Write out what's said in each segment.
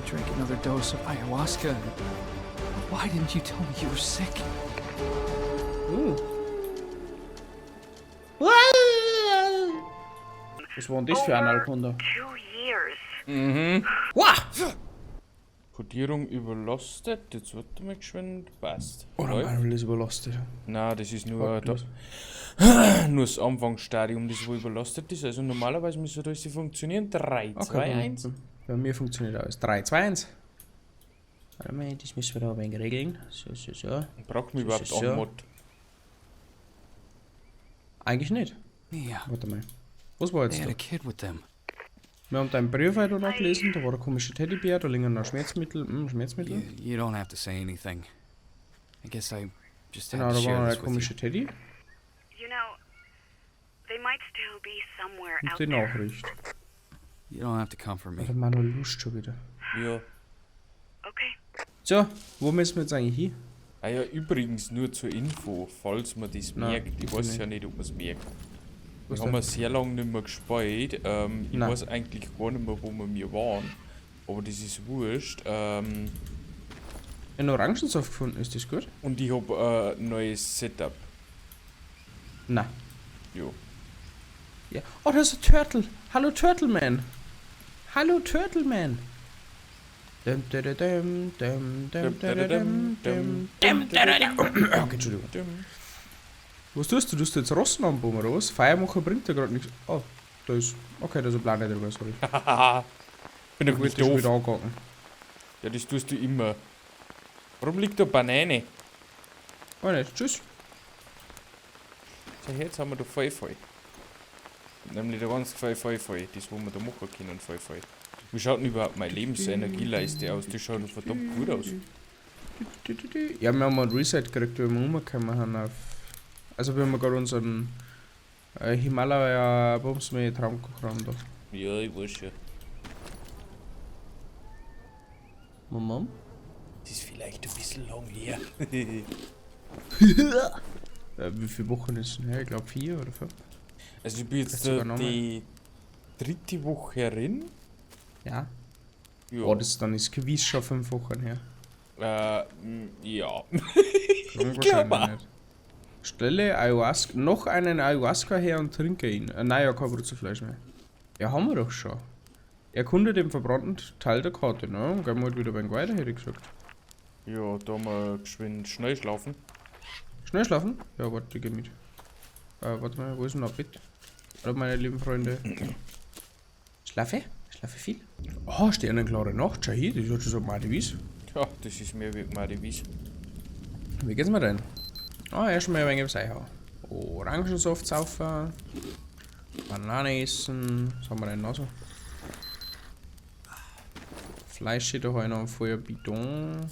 Drank another dose of ayahuasca. Why didn't you tell me you were sick? Was war denn das für ein Anaconda? 2 years. Wow! Kodierung überlastet. Jetzt warte mal geschwind. Passt. Oder Läuft. Manuel ist überlastet. Nein, das ist nur, da, nur das Anfangsstadium, das wo überlastet ist. Also normalerweise müsste das funktionieren. 3, 2, 1. Bei mir funktioniert alles. 3, 2, 1. Warte mal, das müssen wir da ein wenig regeln. So, so, so. Braucht man überhaupt ist auch ja- Mod? Eigentlich nicht. Mia, Warte mal. Was war they jetzt had da? a kid with them. Wir haben deinen Brief heute noch gelesen, da war der komische Teddybär, da liegen noch Schmerzmittel. Schmerzmittel. You don't have to say anything. I guess I just had Genau, to da war share noch this der with you. komische Teddy They might still be somewhere und out die there. Nachricht. You don't have to comfort me. Der Manuel Lust schon wieder. Ja. Okay. So, wo müssen wir jetzt eigentlich hin? Ah ja, übrigens nur zur Info, falls man das Nein, merkt. Ich bitte weiß nicht. ja nicht, ob man es merkt. Was Wir haben denn? ja sehr lange nicht mehr gespielt. Ich Nein. weiß eigentlich gar nicht mehr, wo wir mir waren. Aber das ist wurscht. Einen Orangensaft gefunden, ist das gut? Und ich habe ein neues Setup. Nein. Jo. Ja. Oh, da ist ein Turtle. Hallo Turtle Man. Hallo Turtle Man. Dum, dum, dum, dum, dum, dum, dum, dum, dum, dum, dum. Okay, Entschuldigung. Was tust du? Tust du jetzt Rossen anbauen, oder was? Feuer machen bringt ja gerade nichts. Oh, da ist. Okay, da ist ein Planet drüber, sorry. Bin doch Ich nicht wollte schon doof. wieder angegangen. Ja, das tust du immer. Warum liegt da Banane? Oh nicht, tschüss. So, jetzt haben wir da voll voll. Nämlich da ganz voll voll voll. Das, wo wir da machen können, voll voll. Wie schaut denn überhaupt meine Lebensenergieleiste aus? Die schaut doch verdammt gut aus. Ja, wir haben einen Reset gekriegt, wie wir umgekommen haben auf. Also, wir haben gerade unseren Himalaya-Bums mit Traumkoch haben da. Ja, ich weiß schon. Mama? Das ist vielleicht ein bisschen lang her. Wie viele Wochen ist denn her? Ich glaube 4 oder 5. Also ich bin jetzt Vielleicht sogar noch mehr. die dritte Woche herin. Ja. Ja. Oh, das dann ist gewiss schon 5 Wochen her. Ja. Krank glaub wahrscheinlich auch. nicht. Stelle Ayahuasca, noch einen Ayahuasca her und trinke ihn. Nein, ja, kein Brutzelfleisch mehr. Ja, haben wir doch schon. Erkunde den verbrannten Teil der Karte, ne? Und gehen wir halt wieder ein wenig weiter, hätte ich gesagt. Ja, da mal geschwind schnell schlafen. Schnell schlafen? Ja, warte, ich geh mit. Warte mal, wo ist denn das Bett? Hallo, meine lieben Freunde. Schlafe? Schlafe viel? Oh, sternenklare Nacht, schau hier, das ist schon so meine Wies. Ja, das ist mehr wie meine Wies. Wie geht's mir denn? Ah, erstmal ein wenig was. Orangensaft saufen. Banane essen. Was haben wir denn noch so? Fleisch steht da heute noch am Feuerbidon.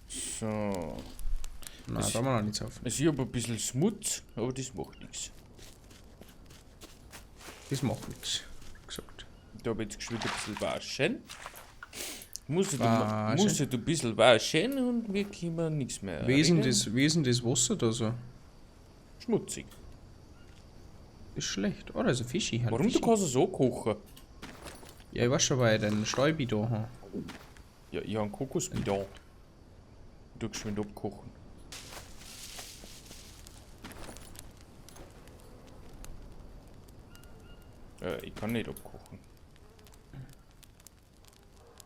So. Nein, da haben wir noch nichts auf. Also ich hab ein bisschen Schmutz, aber das macht nichts. Das macht nichts. Gesagt. Da hab ich jetzt geschwind ein bisschen waschen. Muss ich, Waschen. muss ich ein bisschen waschen und wir können nichts mehr. Wie ist denn regeln. das, wie ist denn das Wasser da so? Schmutzig. Ist schlecht. Oh, da ist ein Fischi. Hallo, Warum Fischi. du kannst es so kochen? Ja, ich weiß schon, weil ich den Stäubidon habe. Ja, ich hab einen Kokosbidon. Du geschwind abkochen. Ich kann nicht abkochen.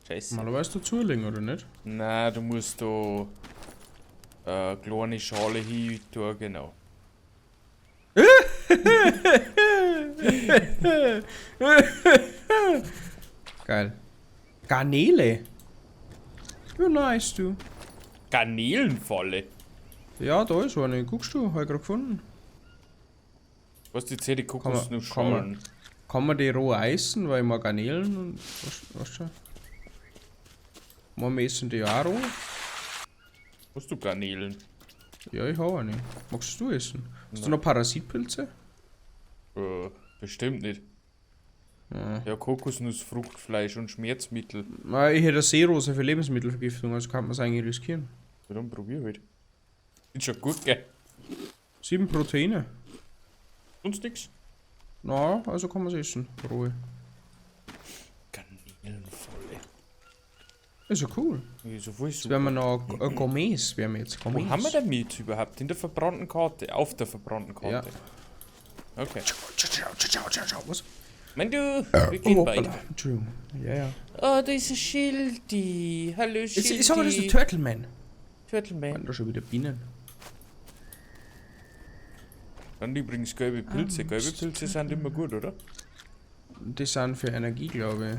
Scheiße. Normalerweise dazulegen, oder nicht? Nein, du musst da kleine Schale hin tun, genau. Geil. Garnele. Ja, nice, du. Garnelenfalle. Ja, da ist eine. Guckst du, hab ich grad gefunden. Was, die zäh die Kann man- Kokosnussschalen? Kann man die roh essen, weil ich mag Garnelen und was, weißt du? Wir essen die auch roh? Hast du Garnelen? Ja, ich habe eine. Magst du essen? Hast du noch Parasitpilze? Bestimmt nicht. Ja. Ja, Kokosnuss, Fruchtfleisch und Schmerzmittel. Na, ich hätte eine Seerose für Lebensmittelvergiftung, also kann man es eigentlich riskieren. Ja, dann probier halt. Ist schon gut, gell? 7 Proteine. Sonst nix. Na, also kann man es essen. Rohe. Garnelenfalle. Ist ja cool. Ja, so voll Jetzt super. werden wir noch Gourmets, werden wir jetzt. Wo Gourmets. haben wir denn jetzt überhaupt? In der verbrannten Karte. Auf der verbrannten Karte. Ja. Okay. Ciao, ciao, ciao, ciao, ciao. Was? Mein du, wir gehen Oh, weiter. hoppala. Entschuldigung. Ja, ja. Oh, da ist ein Schildi. Hallo Schildi. Ich sag mal, das ist ein Turtle Man. Turtle Man. Waren da schon wieder Bienen? Dann übrigens gelbe Pilze. Gelbe Pilze sind immer gut, oder? Die sind für Energie, glaube ich.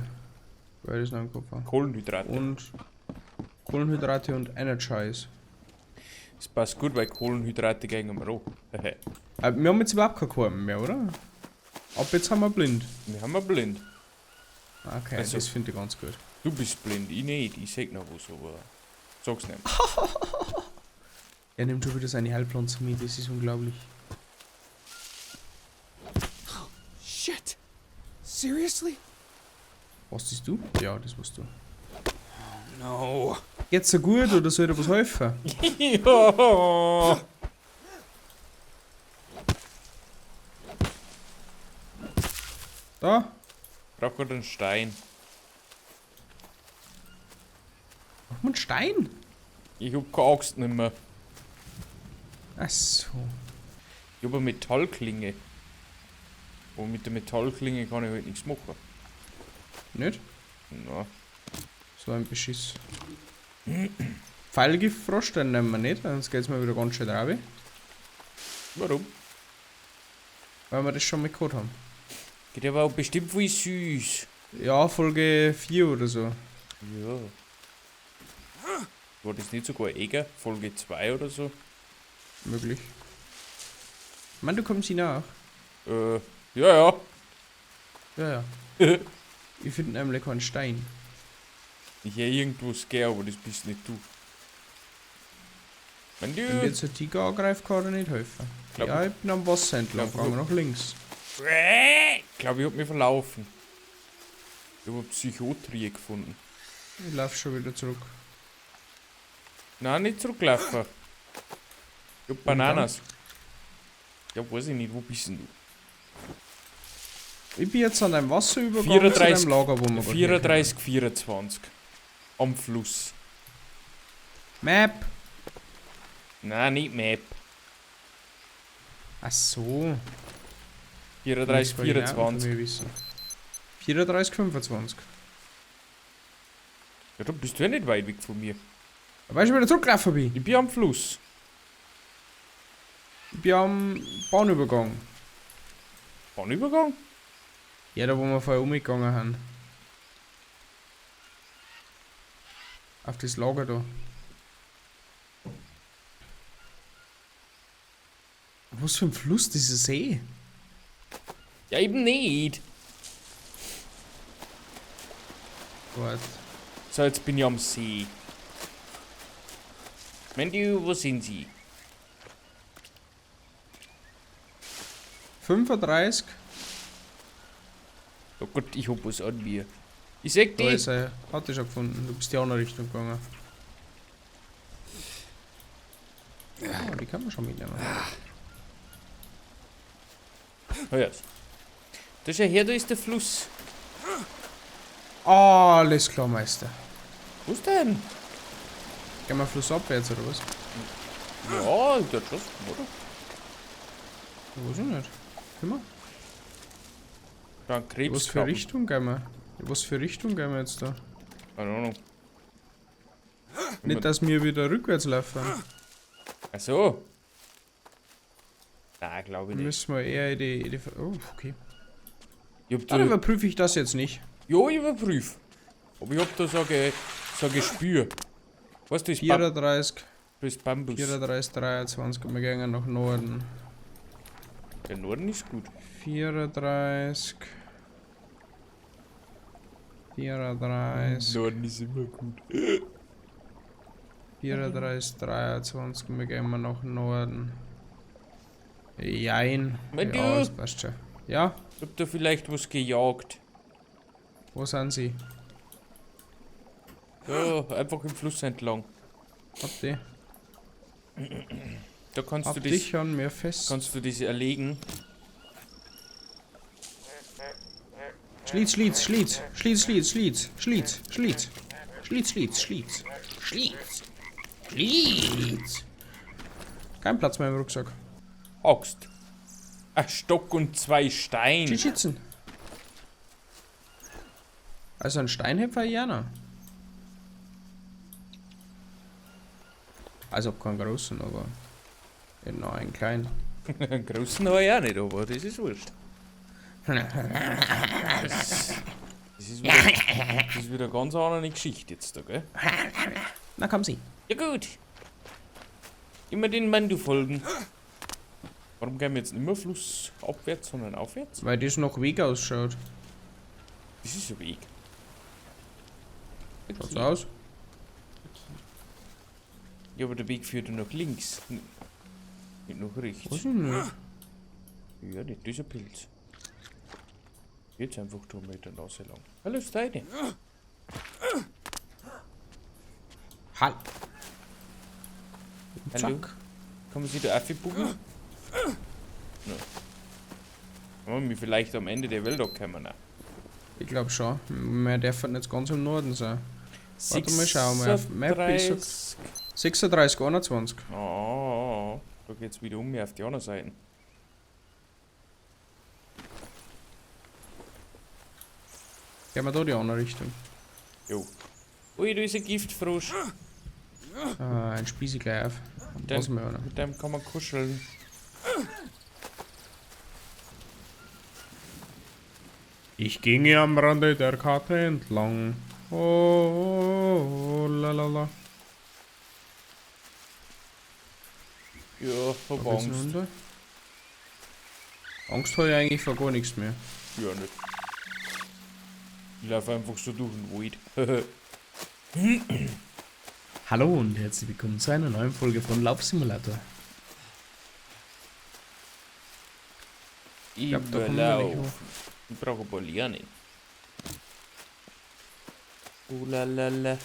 Weil ich das noch im Kopf habe. Kohlenhydrate. Und Kohlenhydrate und Energize. Das passt gut, weil Kohlenhydrate gehen immer hoch. Wir haben jetzt überhaupt keine Karten mehr, oder? Ab jetzt haben wir blind. Wir haben wir blind. Okay, Also- das finde ich ganz gut. Du bist blind, ich nicht. Ich seh noch was, aber sag's nicht. Er nimmt schon wieder seine Heilpflanze mit, das ist unglaublich. Shit! Seriously? Was bist du? Ja, das warst du. No. Geht's so gut oder soll dir was helfen? Ja. Da? Brauch grad einen Stein. Braucht man einen Stein? Ich hab keine Axt nicht mehr. Ach so. Ich hab eine Metallklinge. Und mit der Metallklinge kann ich halt nichts machen. Nicht? Na. So ein Beschiss. Pfeilgiftfrosch, den nehmen wir nicht, sonst geht's mal wieder ganz schön drauf. Warum? Weil wir das schon mal gehabt haben. Geht aber auch bestimmt voll süß. Ja, Folge 4 oder so. Ja. War das nicht sogar Eger? Folge 2 oder so? Möglich. Ich meine, du kommst hier nach. Ja, ja. Ja, ja. Ich finde nämlich keinen Stein. Ich höre irgendwo Gär, aber das bist nicht du. Wenn Wenn du. jetzt ein Tiger angreift, kann er nicht helfen. Glaub- Ja, ich bin am Wasser entlang Glaub- gegangen, nach links. Ich glaube, ich hab mich verlaufen. Ich hab eine Psychotrie gefunden. Ich lauf schon wieder zurück. Nein, nicht zurücklaufen. Ich hab Bananas. Ja, weiß ich nicht, wo bist denn du? Ich bin jetzt an einem Wasserübergang 34, zu dem Lager, wo wir gerade 34, 24. Am Fluss. herkommen. Map! Nein, nicht Map. Ach so. 34, Das wollte ich auch von 24. mir wissen. 34, 25. Ja, du bist ja nicht weit weg von mir. Da weißt du, wieder zurückgelaufen bin. Ich bin am Fluss. Ich bin am Bahnübergang. Bahnübergang? Ja, da wo wir vorher umgegangen haben. Auf das Lager da. Was für ein Fluss, das ist ein See. Ja, eben nicht. Warte. So, jetzt bin ich am See. Mandy, wo sind Sie? 35. Oh Gott, ich hab was an mir. Ich seh Da dich. ist er. Hat dich schon gefunden. Du bist die andere Richtung gegangen. Oh, die kann man schon mitnehmen. Oh ja. Da schau her, da ist der Fluss. Alles klar, Meister. Wo ist denn? Gehen wir flussabwärts oder was? Ja, der schon, oder? Weiß ich nicht. Können wir? Dann Was für Krebskrabben. Richtung gehen wir? Was für Richtung gehen wir jetzt da? Keine Ahnung. Nicht, dass wir wieder rückwärts laufen. Ach so. Na, glaube ich nicht. Müssen wir eher in die. Oh, okay. Ich hab Dann da, überprüfe ich das jetzt nicht. ja, ich überprüf. Aber ich hab da so ein, so ein Gespür. Weißt du, ist, 34, das ist Bambus. 34, 23 und wir gehen nach Norden. Der Norden ist gut. 34. 34, Norden ist immer gut. 34, 23 und wir gehen mal nach Norden. Jein. Mein Ja, du- das passt schon. Ja, Ich hab da vielleicht was gejagt. wo sind sie? Ja, einfach im Fluss entlang. Hab die. Da kannst Hab du das, dich an mir fest. kannst du das erlegen. Schlitz, Schlitz, Schlitz, Schlitz, Schlitz, Schlitz, Schlitz, Schlitz, Schlitz, Schlitz, Schlitz. Schlitz. Schlitz. Kein Platz mehr im Rucksack. Axt. Ein Stock und 2 Steine. Schießen. Also ein Steinhüpfer ja noch. Also keinen großen, aber noch einen kleinen. Einen großen habe ich auch nicht, aber das ist wurscht. Das ist wieder ganz eine Geschichte jetzt da, gell? Na komm sie. Ja gut. Immer den Mandu folgen. Warum gehen wir jetzt nicht mehr flussabwärts, sondern aufwärts? Weil das noch Weg ausschaut. Das ist ein Weg. Schaut's aus? Okay. Ja, aber der Weg führt ja nach links. Nicht nach rechts. Weiß ich nicht. Ja, nicht dieser Pilz. Jetzt einfach da mit der Nase lang. Hallo, Steine. Halt. Hallo. Zack. Kann man sich da aufbuchen? No. Kann man vielleicht am Ende der Welt auch kommen? Ne? Ich glaub schon. Wir dürfen nicht ganz im Norden sein. Warte mal, schauen wir auf Map. 36, 21. Oh, da geht's wieder um auf die andere Seite. Gehen wir da die andere Richtung. Jo. Ui, da ist ein Giftfrosch. Ah, ein Spießi gleich auf. Mit dem kann man kuscheln. Ich ginge am Rande der Karte entlang. Oh, oh, oh, la la la. Ja, hab Angst. Angst habe ich eigentlich vor gar nichts mehr. Ja, nicht. Ich laufe einfach so durch den Wald. Hallo und herzlich willkommen zu einer neuen Folge von Laufsimulator. Ich glaub, da kommen wir nicht hoch. Ich brauche ein paar Liane. Oh la la la.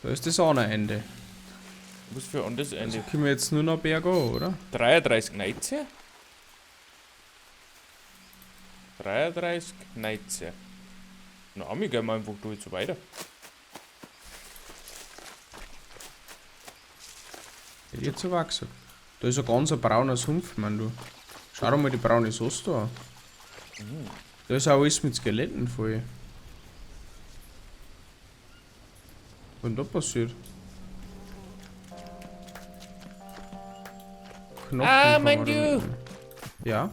Da ist das andere Ende. Was für ein anderes Ende? Also können wir jetzt nur noch bergauf, oder? 33 19? 33 19. Na, wir gehen einfach da jetzt weiter. Hätte ich jetzt so gesagt. Da ist ein ganz brauner Sumpf, man, du. Schau doch mal die braune Soße da an. Da ist auch alles mit Skeletten voll. Was ist denn da passiert? Knochen Ah, kann mein man da du! mitnehmen. Ja?